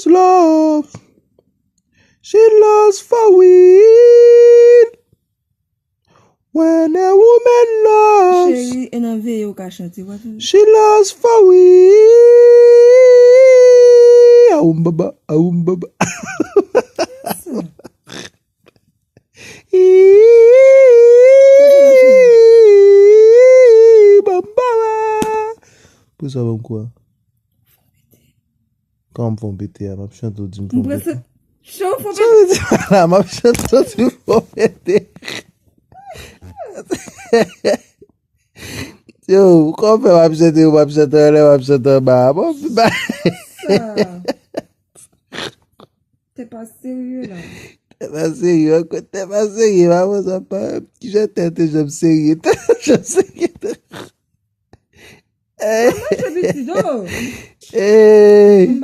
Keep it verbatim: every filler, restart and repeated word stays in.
Love. She loves for weed. When a woman loves. Cheri, e nan veye ou ka chante, w ap tande. She loves for weed. Aoum baba, aoum baba. Ii, baba. Pou sa ban m kwa? Kòman m fè yon pete a? M ap chante, ou di m fè yon pete. Chan ou fè yon pete? Sa vle di la, m ap chante, ou di m fè yon pete. Yo, kòman fè m ap chante, ou m ap chante anlè, m ap chante anba? Bon, ba. Sa. Tè pa serye la. Tè pa serye, ankò tè pa serye, maman sa pa. Kijan tè te janm serye? Tè janm serye. Manje piti do. Ey.